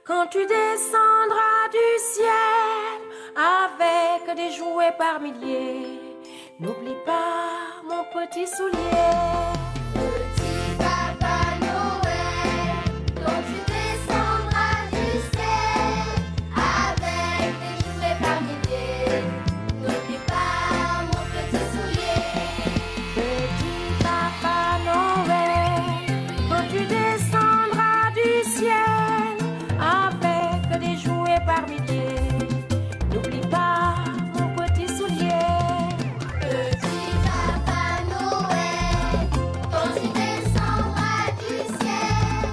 Quand tu descendras du ciel avec des jouets par milliers, n'oublie pas mon petit soulier. Petit Papa Noël, quand tu descendras du ciel avec des jouets par milliers, n'oublie pas mon petit soulier. Petit Papa Noël, quand tu descendras du ciel avec des jouets par milliers, n'oublie pas mon petit soulier. Petit Papa Noël, quand tu descendras du ciel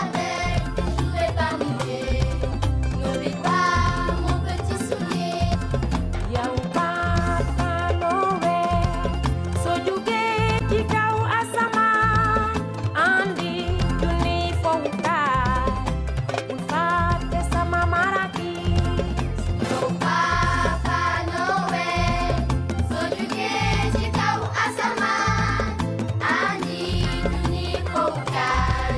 avec des jouets par milliers, n'oublie pas mon petit soulier. Yow Papa Noël, soo jugee ci kaw asamaan andi junni fowukaay, bul fàtte sama marakis. Yow Papa Noël, soo jugee ci kaw asamaan andi junni fowukaay,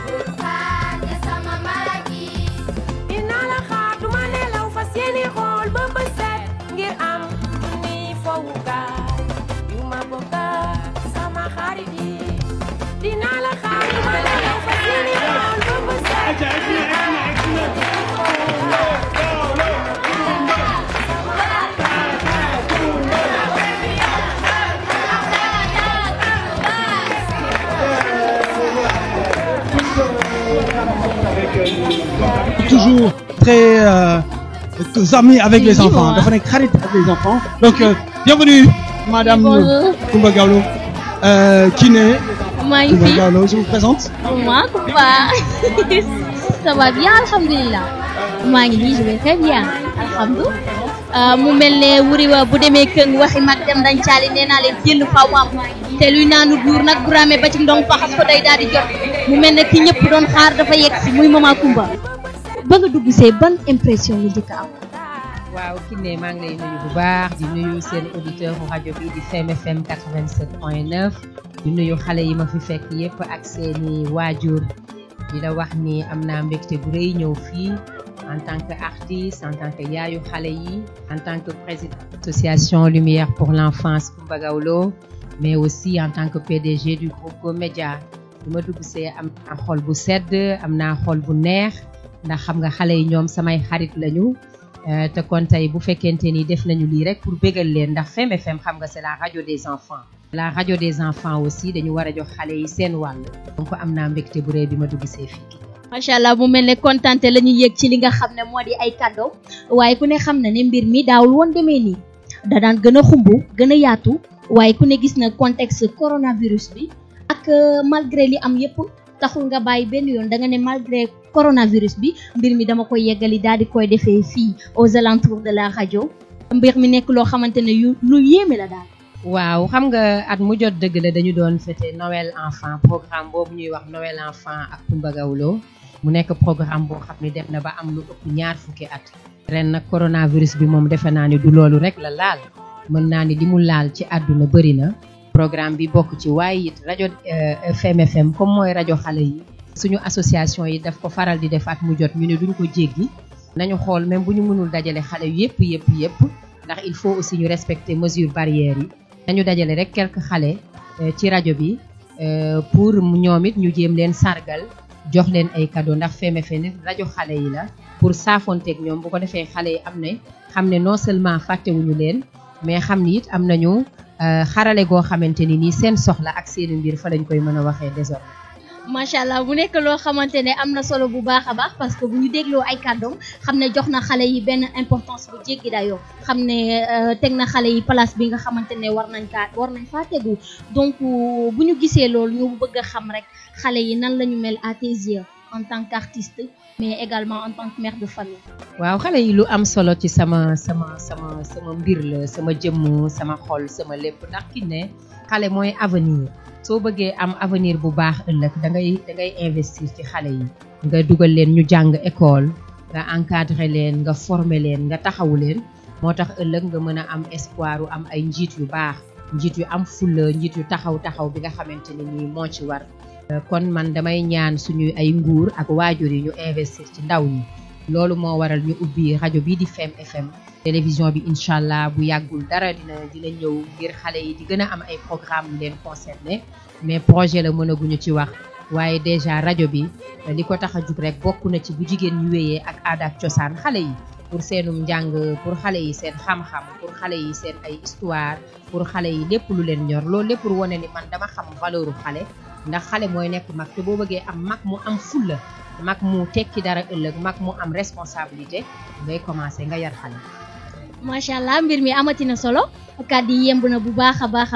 bul fàtte sama marakis. Dinaa la xaar duma nelaw fas yéene xool ba bët set ngir am junni fowukaay yu ma bokk ak sama xarit yi. Dinaa la xaar duma nelaw fas yéene xool ba bët set ngir am junni fowukaay. Toujours très amis avec les enfants. Dafa nekk xarit avec les enfants. Donc bienvenue Madame Coumba Gawlo. Kiné maa ngi Coumba fi Gawlo, je vous présente. moi Coumba ça va bien alhamdulilah maa ngi nii je vais très bien alhamdulilah mu mel ne wuri wa bu demee këng waxi mag dem dañ caali nee naa leen jël faw am te luy naanu buur nag bu ramee ba ci ndong faxas ko day daal di jot mu mel ne ki ñëpp doon xaar dafa yegg si muy Mama Coumba ba nga dugg see ban impression nga njëkk a am. waaw Kiné maa ngi lay nuyu bu baax di nuyu seen auditeur u rajo bi di Fem FM 87.9 di nuyu xale yi ma fi fekk yépp ak seeni waajur di la wax ni am naa mbégte bu rëy ñëw fii en tant que artiste en tant que yaayu xale yi en tant que président association Lumière pour l'enfance Coumba Gawlo mais aussi en tant que PDG du groupe Go Média bi ma dugg see am naa xol bu sedd am naa xol bu neex ndax xam nga xale yi ñoom samay xarit lañu te kon tey bu fekkente ni def nañu lii rek pour bégal leen ndax Fem FM xam nga c'est la radio des enfants la radio des enfants aussi dañu war a jox xale yi seen wàll donc am naa mbégte bu rëy bi ma dugg see fii. macha allah mu mel ne kontante la ñuy yëg ci li nga xam ne moo di ay cadeau waaye ku ne xam na ne mbir mi daawul woon demee nii da daan gën a xumb gën a yaatu waaye ku ne gis na contexte coronavirus bi ak malgré li am yépp taxul nga bàyyi benn yoon da nga ne malgré coronavirus bi mbir mi dama koy yeggali daal di koy defee fii aux alentours de la radio mbir mi nekk loo xamante ne lu yéeme la daal. waaw xam nga at mu jot dëgg la dañu doon fêter Noël enfant programme boobu ñuy wax Noël enfant ak Coumba Gawlo mu nekk programme boo xam ne dem na ba am lu ëpp ñaar fukki at ren nag coronavirus bi moom defe naa ni du loolu rek la laal mën naa ni li mu laal ci àdduna bëri na programme bi bokk ci waaye it rajo Fem FM comme mooy rajo xale yi suñu association yi daf ko faral di def at mu jot ñu ne duñ ko jéggi nañu xool même bu ñu mënul dajale xale yépp ndax il faut aussi ñu respecter mesures barrières yi nañu dajale rek quelques xale ci rajo bi pour ñoom it ñu jéem leen sargal jox leen ay cadeau ndax Fem FM rajo xale yi la pour saafonteeg ñoom bu ko defee xale yi xam ne non seulement fàttewuñu leen mais xam ni it am nañu xarale goo xamante ni nii seen soxla ak seeni mbir fa lañ koy mën a waxee désormais. macha allah bu nekk loo xamante ne am na solo bu baax a baax parce que bu ñu dégloo ay kàddoom xam ne jox na xale yi benn importance bu jéggi dayoo xam ne teg na xale yi place bi nga xamante ne war nañ faa tegu donc bu ñu gisee loolu ñu bëgg a xam rek xale yi nan la ñu mel à tes yeux en tant qu'artiste mais également en tant que mère de famille. waaw xale yi lu am solo ci sama mbir la sama jëmm sama xol sama lépp ndax ki ne xale mooy avenir. soo bëggee am avenir bu baax ëllëg da ngay investir ci xale yi nga dugal leen ñu jàng école nga encadrer leen nga former leen nga taxawu leen moo tax ëllëg nga mën a am espoir u am ay njiit yu baax njiit yu am fulla njiit yu taxaw bi nga xamante ne nii moo ci war kon man damay ñaan suñu ay nguur ak waajur yi ñu investir ci ndaw ñi loolu moo waral ñu ubbi rajo bii di Femme FM télévision bi incha allah bu yàggul dara dina ñëw ngir xale yi di gën a am ay programme yu leen concerné mais projet la mënaguñu ci wax waaye déjà rajo bi li ko tax a jug rek bokk na ci bu jigéen ñu wéyee ak aada ak cosaan xale yi pour seenum njàng pour xale yi seen xam-xam pour xale yi seen ay histoire pour xale yi lépp lu leen ñor loolu lépp pour wane ni man dama xam valeur xale ndax xale mooy nekk mag te boo bëggee am mag mu am fulla mag mu tekki dara ëllëg mag mu am responsabilité ngay commencer nga yar xale. macha allah mbir mi amatina solo kàddu yi yemb na bu baax a baax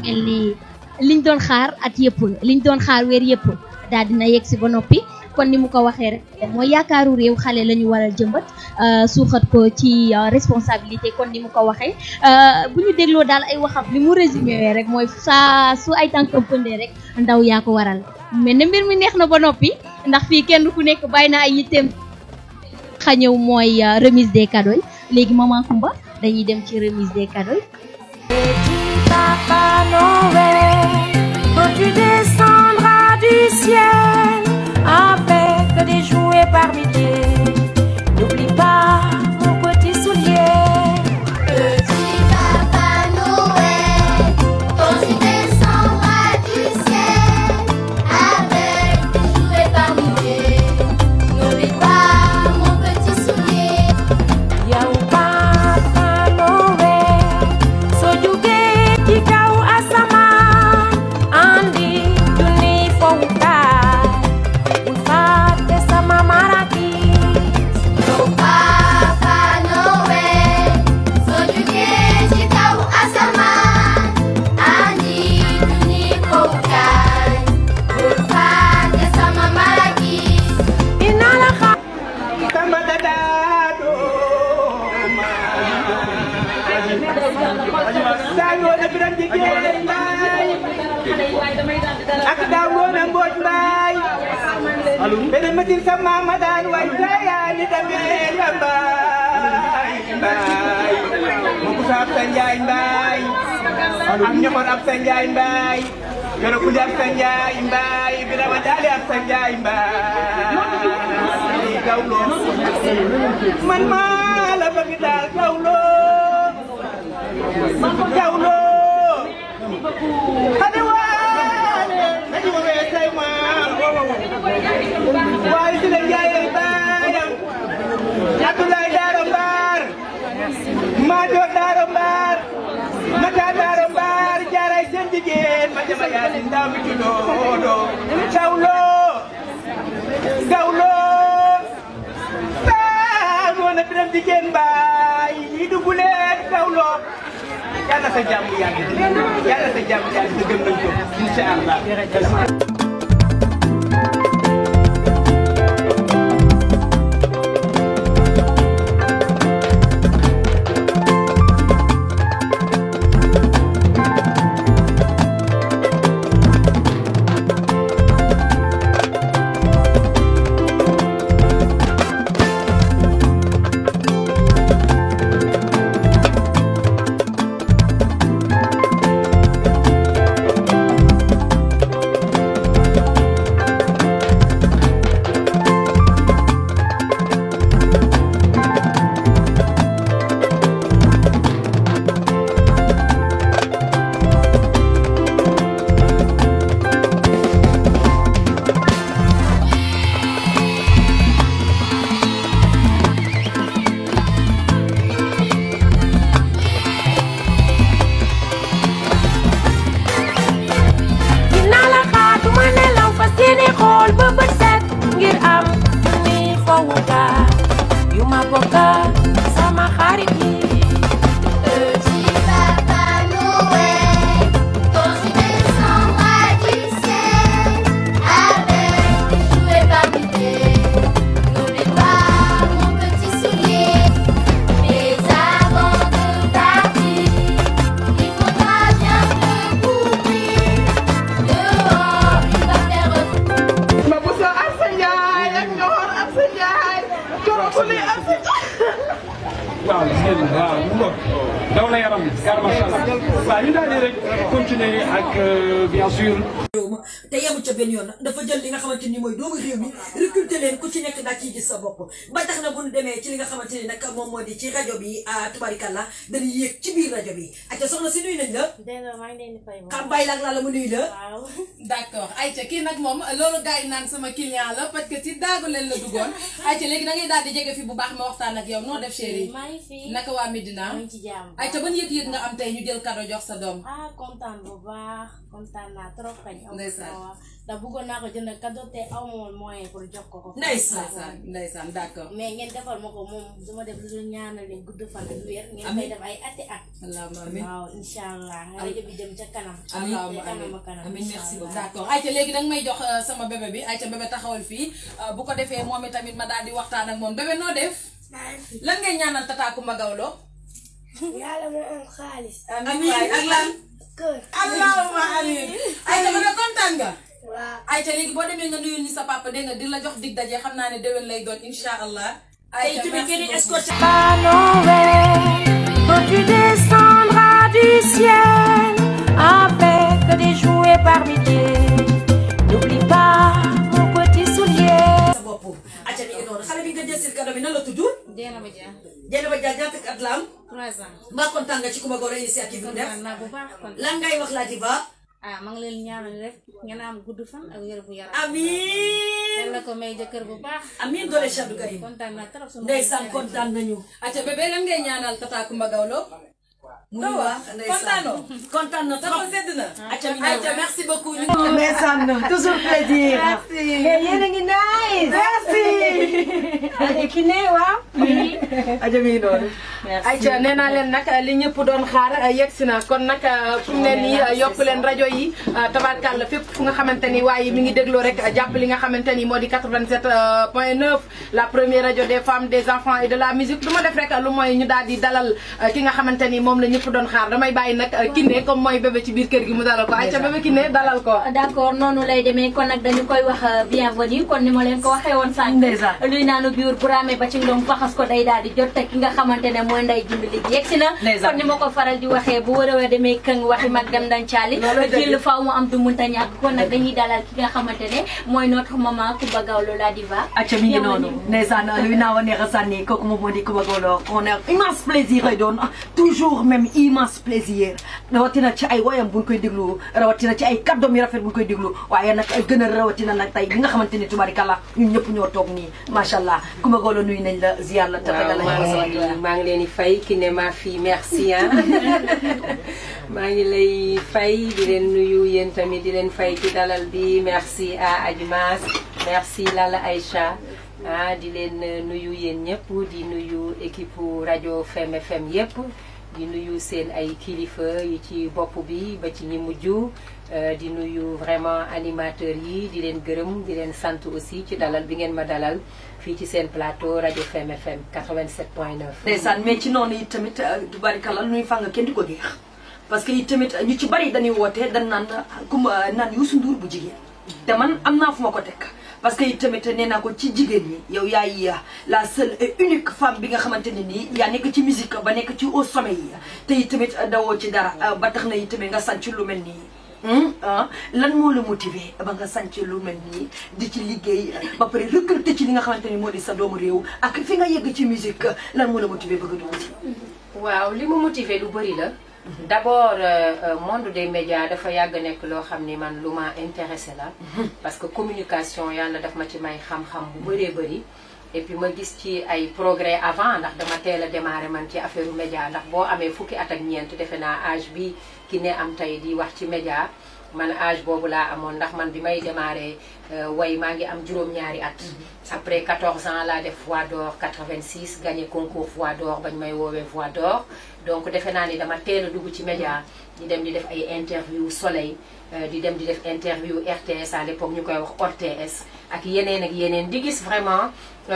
mel ni liñ doon xaar at yëpp liñ doon xaar weer yëpp daal dina yegg si ba noppi kon ni mu ko waxee rek mooy yaakaaru réew xale la ñu war a jëmbat suuxat ko ci responsabilité kon ni mu ko waxee bu ñu dégloo daal ay waxam li mu résumé rek mooy saa su ay tànkam pëndee rek ndaw yaa ko waral mais ne mbir mi neex na ba noppi ndax fii kenn ku nekk bàyyi na ay yitteem xañëw mooy remise des cadeaux léegi maman Kumba dañuy dem ci remise des cadeaux. Papa Noël, peux-tu descendre du ciel avec des jouets par milliers? N'oublie pas mon petit soulier. Petit Papa Noël, quand tu descendras du ciel avec des jouets par milliers, n'oublie pas mon petit soulier. Yow Papa Noël, soo jugee ci kaw asamaan andi junni fowukaay bul fàtte sama marakis. Yow Papa Noël, soo jugee ci kaw asamaan andi junni fowukaay bul fàtte sama marakis. Dina la xaar. ak daaw ngoon a mbooj mbaay bene matin sa mama daan way tayaani damee ya mbaay mbaay mo kusa ab sa njaay mbaay am ñoxor ab sa njaay mbaay yoro kuli ab sa njaay mbaay birama daali ab sa njaay mbaay gawlo man maa la bëgg daal gawlo gawlo xane waane nañu ma wee say maam waaye si la njaayee baayam Abdoulaye Daaro Mbaar Maajoor Daaro Mbaar Mata Daaro Mbaar jaaray seen jigéen ma jama yaasi ndaw mi ci doodo gawlo gawlo baa ngoon a biram jigéen baay yi duguleen gawlo yàlla sa jàmm yàgg yàlla sa jàmm yàgg gëm nañ ko incha allah. waaw mu ngoog daw na yaram car macha allah waaw ñu daal di rek continuer ak bien sûr te yemu ca benn yoon dafa jël li nga xamante ni mooy doomu réew mi recruter leen ku ci nekk daa ciy gis sa bopp ba tax na bu ñu demee ci li nga xamante ni nag moom moo di ci rajo bi tubarikalla dañuy yéeg ci biir rajo bi ayca soxna si nuyu nañ la. delloo maa ngi leen di fay moom. xam bàyyi la mu nuyu la. waaw. d'accord ayca kii nag moom loolu gars yi naan sama client la parce que ci daagu leen la duggoon ayca léegi da ngay daal di jege fi bu baax ma waxtaan ak yow noo def chérie. maa ngi fi. naka waa Medina. maa ngi ci jàmm. ayca ban yëg-yëg nga am tey ñu jël cadeau jox sa doom. ah kontaan bu baax kontaan naa trop kañ. ndeysaan da bëggoon naa ko jënd cadeau te aw ma woon moyen pour jox ko ko. ndeysaan d'accord. mais ngeen defal ma ko moom duma def lu dul ñaanal leen gudd fan ak wér. ngeen koy def ay ati at. allahumma amiin waaw incha allah rajo bi jëm ca kanam. allahumma amiin merci beaucoup d'accord ayca léegi danga may jox sama bébé bi ayca bébé taxawal fii bu ko defee moom itamit ma daal di waxtaan ak moom bébé noo def. lan ngay ñaanal Tata Coumba Gawlo. yàlla moo am xaalis. amiin ak lan. kër. allahumma amiin ayca bébé kontaan nga. waaw ayca léegi boo demee nga nuyul ni sa papa dégg nga di la jox dig daje xam naa ne déwén lay doon incha allah. ayca merci beaucoup. Père Noël, peux-tu descendre du ciel avec des jouets par milliers? N'oublie pas mon petit soulier. sa bopp ayca mi ngi noonu xale bi nga jël si cadeau bi nan la tudd. Dieynaba Dia. Dieynaba Dia ñaata at la am. 3 ans. mbaa kontaan nga ci Coumba Gawlo initiative bi mu def. kontaan naa bu baax kontaan. lan ngay wax la diva. ah maa ngi leen ñaanal rek ngeen am gudd fan ak wér bu yaram. amiin. yàlla ko may jëkkër bu baax. amiin doole Cheikh Abdou Karim. kontaan naa trop sama. ndeysaan kontaan nañu. ayca bébé lan ngay ñaanal Tata Coumba Gawlo. muy wax kontaanoo. kontaan na trop sedd na. ayca merci beaucoup. ndeysaan toujours plaisir. merci. yéen a ngi nice. merci. ki ne waaw. aja mi ngi noonu. ayca nee naa leen nag li ñëpp doon xaar yegsi na kon nag fu mu ne nii yokk leen rajo yi tabarkàlla fépp fu nga xamante ni waaye mi ngi dégloo rek jàpp li nga xamante ni moo di 87.9 la première rajo des femmes des enfants et de la musique du ma def rek lu mooy ñu daal di dalal ki nga xamante ni moom la ñëpp doon xaar damay bàyyi nag Kiné comme mooy bébé ci biir kër gi mu dalal ko ayca bébé Kiné dalal ko. d'accord noonu lay demee kon nag dañu koy wax bienvenue kon ni ma leen ko waxee woon sànq. luy naanu biir bu raamee ba ci ndom faxas ko day daal di jot te ki nga xamante ne mooy nday jimbi li yegsi na. kon ni ma ko faral di waxee bu war a demee këng waxi mag dem dañ caali. jël faaw mu am du munta ñàkk kon nag dañuy dalal ki nga xamante ne mooy notre maman Coumba Gawlo la diva. acca mi ngi noonu ndeysaan luy naaw a neex a sànni kooku moom moo di Coumba Gawlo on a immense plaisir lay doon toujours même immense plaisir rawatina ci ay woyam buñ koy déglu rawatina ci ay kàddoom yi rafet buñ koy déglu waaye nag gën a rawatina nag tey bi nga xamante ni tubaarikàlla ñun ñëpp ñoo toog nii macha allah Coumba Gawlo nuyu nañ la ziar la tatagal la maa ngi leen di fay Kiné ma fille merci ah maa ngi lay fay di leen nuyu yéen tamit di leen fay ci dalal bi merci à Adjumas merci Lala Aïcha ah di leen nuyu yéen ñëpp di nuyu équipe rajo Fem FM yëpp di nuyu seen ay kilifa yi ci bopp bi ba ci ñi mujj di nuyu vraiment animateurs yi di leen gërëm di leen sant aussi ci dalal bi ngeen ma dalal fii ci seen plateau rajo Fem FM 87.9. ndeysaan mais ci noonu it tamit tubaarikàlla lu ñuy fàng kenn du ko géex parce que it tamit ñu ci bari dañuy woote dañ naan Coumba naan Youssou Ndour bu jigéen te man am naa fu ma ko teg parce que it tamit nee naa ko ci jigéen ñi yow yaay la seule et unique femme bi nga xamante ne nii yaa nekk ci musique ba nekk ci au sommet yi te it tamit dawoo ci dara ba tax na it tamit nga sant lu mel nii. lan moo la motivé ba nga sant lu mel nii di ci liggéey ba pare recruter ci li nga xamante ni moo di sa doomu réew ak fi nga yegg ci musique lan moo la motivé bëgg a dugg ci. waaw li ma motivé lu bëri la. d'abord monde des médias dafa yàgg nekk loo xam ni man lu ma intéressé la. parce que communication yàlla daf ma ci may xam-xam bu bëree bëri. et puis ma gis ci ay progrès avant ndax dama teel a démarré man ci affaire média ndax boo amee fukki at ak ñeent defe naa âge bi Kiné am tey di wax ci média man âge boobu laa amoon ndax man bi may démarré way maa ngi am juróom-ñaari at. après 14 ans laa def Voix d'Or 86 gagné concours Voix d'Or bañ may woowee Voix d'Or donc defe naa ni dama teel a dugg ci média di dem di def ay interview Soleil di dem di def interview RTS à l'époque ñu koy wax ORTS ak yeneen di gis vraiment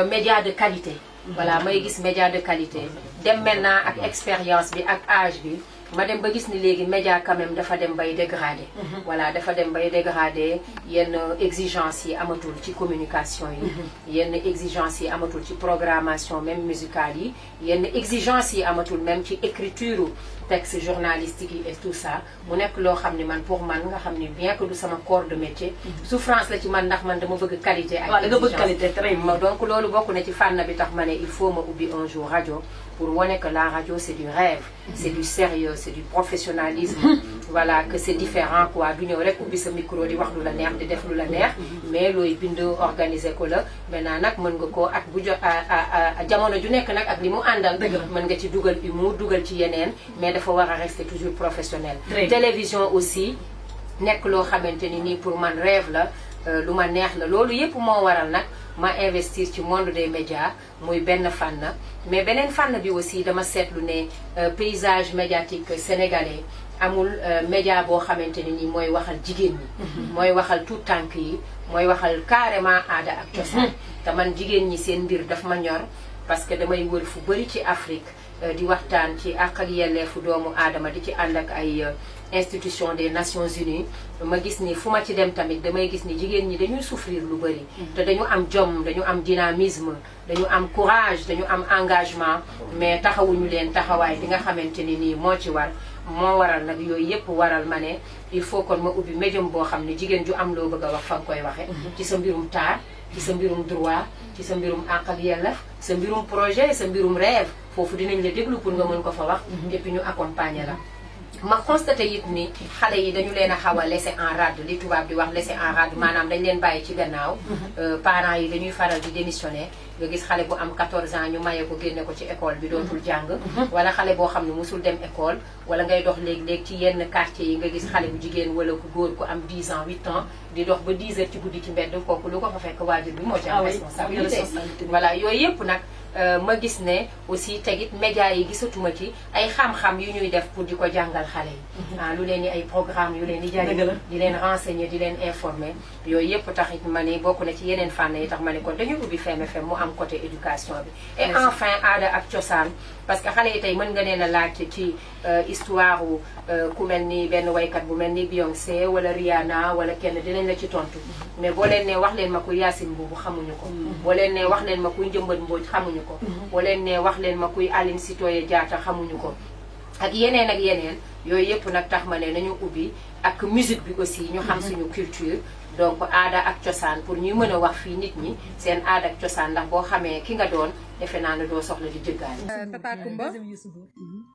média de qualité. voilà may gis média de qualité dem maintenant ak expérience bi ak âge bi ma dem ba gis ni léegi média quand même dafa dem bay dégradé. voilà dafa dem bay dégradé yenn exigence yi amatul ci communication yi. yenn exigence yi amatul ci programmation même musicale yi. yenn exigence yi amatul même ci écriture texte journalistique yi et tout ça mu nekk loo xam ne man pour man nga xam ne bien que du sama corps de métier. souffrance la ci man ndax man dama bëgg qualité. ak exigence bëgg qualité très bien. donc loolu bokk na ci fànn bi tax ma ne il faut ma ubbi un jour rajo. pour wane que la radio c'est du rêve, c'est du sérieux, c'est du professionnalisme. Voilà, que c'est différent quoi. Du ñëw rek ubbi sa micro di wax lu la neex di def lu la neex mais looy bind organiser ko la maintenant nag mën nga koo ak bu jamono ju nekk nag ak li mu àndal mën nga ci dugal humour dugal ci yeneen mais dafa war a rester toujours professionnel. Télévision aussi nekk loo xamante ni nii pour man rêve la lu ma neex la loolu yépp moo waral nag ma investir ci monde des médias muy benn fànn mais beneen fànn bi aussi dama seetlu ne paysage médiatique sénégalais amul média boo xamante ne ni mooy waxal jigéen ñi mooy waxal tout tànk yi mooy waxal carrément aada ak cosaan te man jigéen ñi seen mbir daf ma ñor parce que damay wër fu bëri ci Afrique di waxtaan ci àq ak yelleefu doomu aadama di ci ànd ak ay institution des Nations Unies ma gis ni fu ma ci dem tamit damay gis ni jigéen ñi dañuy souffrir lu bëri te dañu am jom dañu am dynamisme dañu am courage dañu am engagement mais taxawuñu leen taxawaay bi nga xamante ni nii moo ci war moo waral nag yooyu yëpp waral ma ne il faut kon ma ubbi médium boo xam ne jigéen ju am loo bëgg a wax fa nga koy waxe ci sa mbirum taar ci sa mbirum droit ci sa mbirum àq ak yelleef sa mbirum projet sa mbirum rêve foofu dinañ la déglu pour nga mën ko fa wax et puis ñu accompagner la ma constaté it ni xale yi dañu leen a xaw a laisser en rade li tubaab di wax laisser en rade maanaam dañ leen bàyyi ci gannaaw parents yi dañuy faral di démissionner nga gis xale bu am 14 ans ñu maye ko génne ko ci école bi dootul jàng wala xale boo xam ne musul dem école wala ngay dox léeg-léeg ci yenn quartier yi nga gis xale bu jigéen wala ku góor ku am 10 ans 8 ans di dox ba 10 heures ci guddi ci mbedd kooku lu ko fa fekk waajur bi moo ci am responsabilité voilà yooyu yëpp nag ma gis ne aussi tegit médias yi gisatuma ci ay xam-xam yu ñuy def pour di ko jàngal xale yi lu leen ni ay programme yu leen di jariñ di leen renseigner di leen informer yooyu yëpp taxit ma ne bokk na ci yeneen fànn yi tax ma ne kon dañu ubbi FM mu am côté éducation bi et enfin aada ak cosaan parce que xale yi tey mën nga leen a laaj ci histoire ku mel ni benn waykat bu mel ni Beyoncé wala Rihanna wala kenn dinañ la ci tontu mais boo leen ne wax leen ma kuy Yacine Mbuubu xamuñu ko boo leen ne wax leen ma kuy Njëmbat Mbooj xamuñu ko boo leen ne wax leen ma kuy Aline Sitoé Diatta xamuñu ko ak yeneen yooyu yëpp nag tax ma ne nañu ubbi ak musique bi aussi ñu xam suñu culture donc aada ak cosaan pour ñuy mën a wax fii nit ñi seen aada ak cosaan ndax boo xamee ki nga doon defe naa ne doo soxla di jëggaani Tata Coumba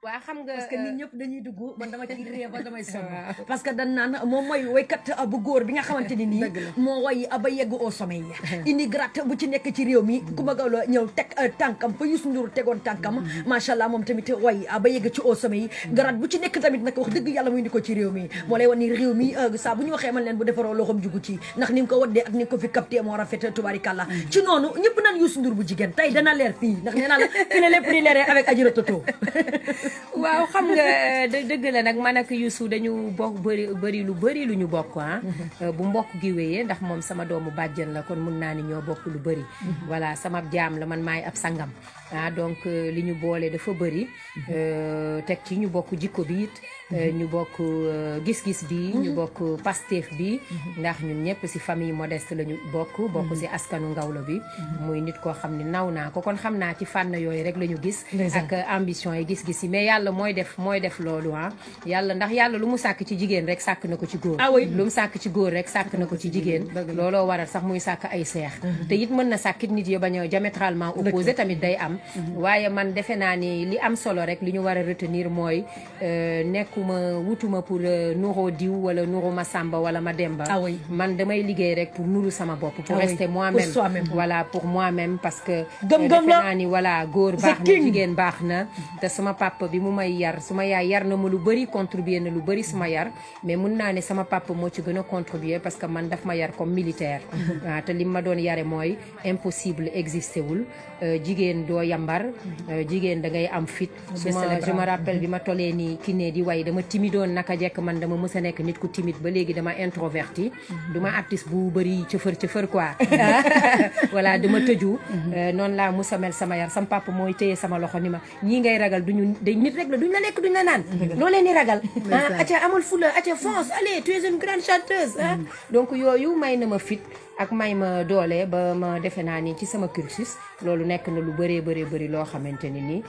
waa xam nga parce que nit ñëpp dañuy dugg man dama ci réew ba damay sonn parce que dañ naan moom mooy waykat bu góor bi nga xamante ni nii moo way ba yegg au sommet yi indi gratte bu ci nekk ci réew mi Coumba Gawlo ñëw teg tànkam fa Youssou Ndour tegoon tànkam macha allah moom tamit way ba yegg ci au sommet yi gratte bu ci nekk tamit nag wax dëgg yàlla muy indi ko ci réew mi moo lay wan ni réew mi saa bu ñu waxee man leen bu defaroo loxoom jugu ci ndax ni nga ko waddee ak ni nga ko fi capté moo rafet tubaarikàlla ci noonu ñëpp naan Youssou Ndour bu jigéen tey dana leer fii ndax nee naa la fi ne lépp di leeree avec Adjira Toto waaw xam nga dëgg la nag man ak Youssou dañu bokk bëri lu ñu bokk bu mbokk gi wéyee ndax moom sama doomu bàjjen la kon mun naa ni ñoo bokk lu bëri voilà sama jaam la man maay ab sangam donc li ñu boole dafa bëri teg ci ñu bokk jikko bi it ñu bokk gis-gis bi ñu bokk Pastef bi ndax ñun ñëpp ci famille modeste la ñu bokk ci askanu Ngawlo bi muy nit koo xam ne naw naa ko kon xam naa ci fànn yooyu rek la ñu gis ak ambition yi gis-gis yi mais yàlla mooy def loolu yàlla ndax yàlla lu mu sàkk ci jigéen rek sàkk na ko ci góor lu mu sàkk ci góor rek sàkk na ko ci jigéen looloo waral sax muy sàkk ay seex te it mën na sàkkit nit yo bañ a diamétralement opposé tamit day am waaye man defe naa ni li am solo rek li ñu war a retenir mooy wutuma pour nuroo diw wala nuru ma Samba wala ma Demba man damay liggéey rek pour nuru sama bopp pour rester moi-même voilà pour moi-même parce que defe naa ni voilà góor baax na jigéen baax na te sama papa bi mu may yar suma yaay yar na ma lu bëri contribuer na lu bëri suma yar mais mun naa ne sama papa moo ci gën a contribuer parce que man daf ma yar comme militaire te li ma doon yare mooy impossible existé wul jigéen doo yambar jigéen da ngay am fit je me rappelle bi ma tolee ni Kiné di way dama timidoon naka jekk man dama mës a nekk nit ku timide ba léegi dama introverti du ma artiste bu bëri cëfër quoi voilà dama tëju noonu laa mës a mel sama yar sama papa mooy téye sama loxo ni ma ñii ngay ragal duñu nit teg la duñ la lekk duñ la naan loo leen di ragal aca amul fula aca fonce allez tu es une grande chanteuse donc yooyu may na ma fit ak may ma doole ba ma defe naa ni ci sama cursus loolu nekk na lu bëri loo xamante ni nii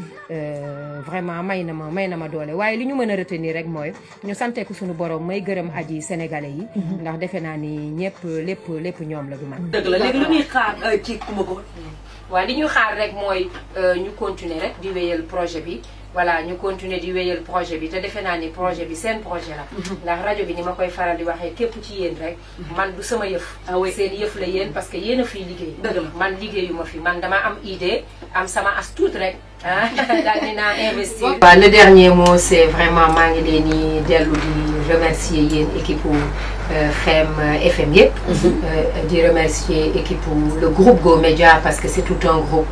vraiment may na ma doole waaye li ñu mën a retenir rek mooy ñu sante ko suñu borom may gërëm aji sénégalais yi ndax defe naa ni ñëpp lépp ñoom la du man dëgg la léegi lu ñuy xaar ci Coumba Gawlo waaw li ñu xaar rek mooy ñu continuer rek di wéyal projet bi voilà ñu continuer di wéyal projet bi te defe naa ni projet bi seen projet la ndax rajo bi ni ma koy faral di waxee képp ci yéen rek man du sama yëf seen yëf la yéen parce que yéen a fiy liggéey man liggéeyu ma fi man dama am idée am sama as tuut rek daal dinaa investir waaw le dernier mot c'est vraiment maa ngi leen di dellu di remercier yéen équipe Fem FM yëpp di remercier équipe le groupe Go Média parce que c'est tout un groupe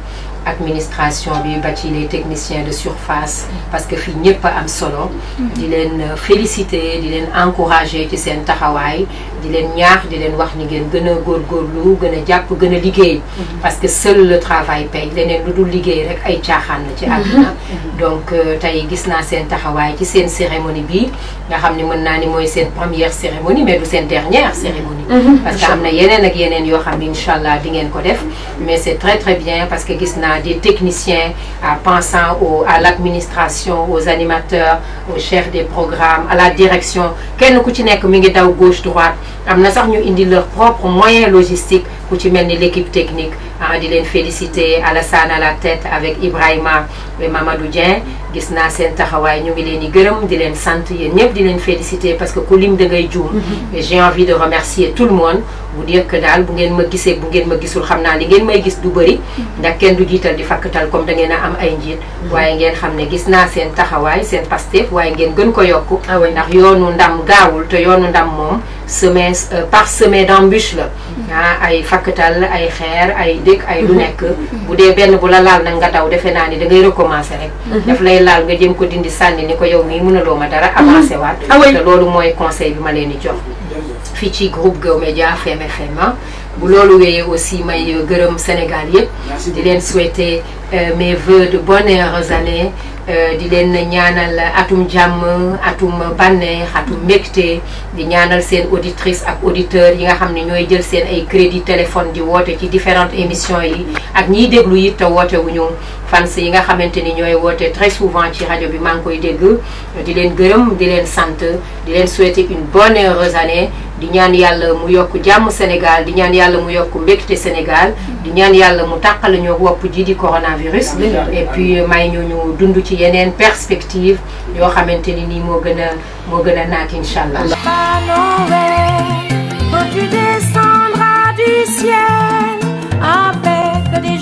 administration bi ba ci les techniciens de surface parce que fii ñëpp am solo di leen féliciter di leen encourager ci seen taxawaay di leen ñaax di leen wax ni ngeen gën a góorgóorlu gën a jàpp gën a liggéey parce que seul le travail paye leneen lu dul liggéey rek ay caaxaan la ci àdduna donc tey gis naa seen taxawaay ci seen cérémonie bi nga xam ne mën naa ni mooy seen première cérémonie mais du seen dernière cérémonie parce que am na yeneen ak yeneen yoo xam ne incha allah di ngeen ko def mais c'est très bien parce que gis naa des techniciens pensant à l'administration, aux animateurs, aux chefs des programmes, à la direction. Kenn ku ci nekk mi ngi daw gauche droite am na sax ñu indi leur propre moyen logistique ku ci mel ni l'équipe technique di leen féliciter Alassane à la tête avec Ibrahima et Mamadou Dieng gis naa seen taxawaay ñu ngi leen di gërëm di leen sant yéen ñëpp di leen féliciter parce que ku lim da ngay juum et j'ai envie de remercier tout le monde vous dire que daal bu ngeen ma gisee bu ngeen ma gisul xam naa li ngeen may gis du bëri ndax kenn du jiital di fakkatal comme da ngeen a am ay njiit waaye ngeen xam ne gis naa seen taxawaay seen Pastef waaye ngeen gën ko yokku ndax yoonu ndam gaawul te yoonu ndam moom parsemé d'embûches la ay fakkatal ay xeer ay dëkk ay lu nekk bu dee benn bu la laal nag nga daw defe naa ni da ngay recommencer rek daf lay laal nga jëm ko dindi sànni ni ko yow mii mënuloo ma dara avancé waat te loolu mooy conseil bi ma leen di jox fii ci groupe Go Média Fem FM bu loolu wéyee aussi may gërëm Sénégal yëpp di leen souhaiter mes vœux de bonnes et heureuses années di leen ñaanal atum jàmm atum bànneex atum mbégte di ñaanal seen auditrices ak auditeurs yi nga xam ne ñooy jël seen ay crédit téléphone di woote ci différentes émissions yi ak ñiy déglu it te woote wuñu fans yi nga xamante ni ñooy woote très souvent ci rajo bi maa ngi koy dégg di leen gërëm di leen sant di leen souhaiter une bonne et heureuse année di ñaan yàlla mu yokk jàmm Sénégal di ñaan yàlla mu yokk mbégte Sénégal di ñaan yàlla mu tàqal ñu wopp ji di coronavirus et puis may ñu dund ci yeneen perspective yoo xamante ni nii moo gën a naat incha allah. Tu descendras du ciel avec des